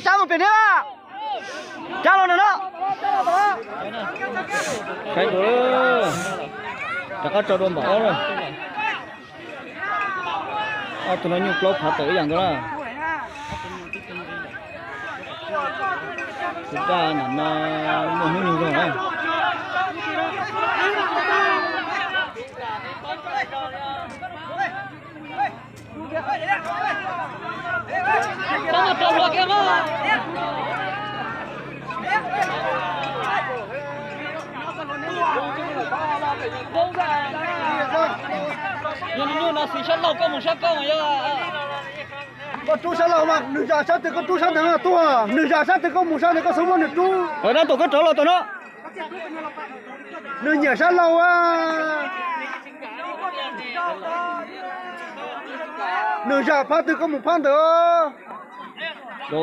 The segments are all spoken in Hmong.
Sab mus pem thiab, sab los no no. Saib dua, rov qab tso dua npaum ob lawm. Ob tug no nyuj plaub phav tawm ib yam nkaus na. Tus daj nam no muaj hnub nyoog zog na. Yog nws nyuj no xis sab laug koj mus sab koj mas yog. Koj rub sab laug mas nws zam sab twg koj rub sab ntawd tuaj, nws zam sab twg koj mus sab ntawd koj xub muab nws rub. Dab tuam koj rov los tom no. Nws nyiam sab laug a. Nws zam phab twg koj mus phab ntawd. Ua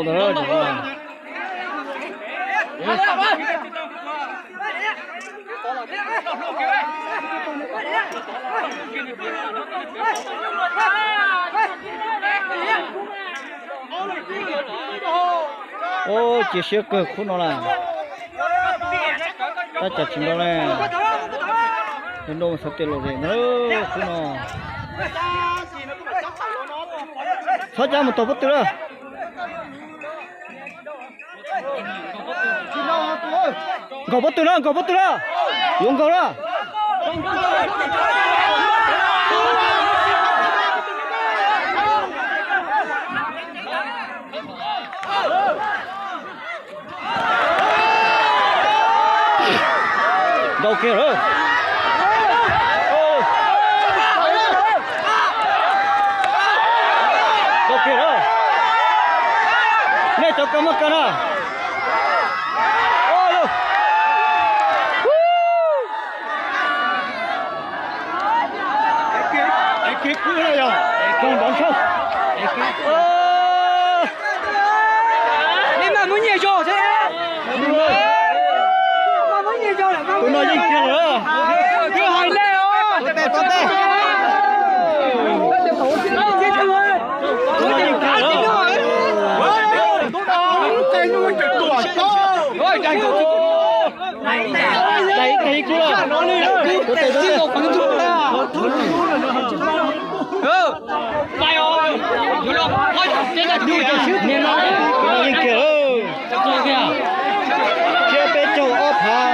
cia siab kawg khub no lawm. Tab cas tsis nrau ne. Nrau xav tias los zem ntag khub no. Txhob cab mus tau pob tw lawm. Nkaug pob tw na, nkaug pob tw na. Yuav nkaug na. Nkaug kiag lawm. Nkaug kiag lawm. Nej cov kawg muaj kawg na. Nej mam muab nyias zog thiab. Tus no yeej kiag lawm. Twb hais nej os. Tus no yeej kiag lawm. Tus tes ib teg ib kub.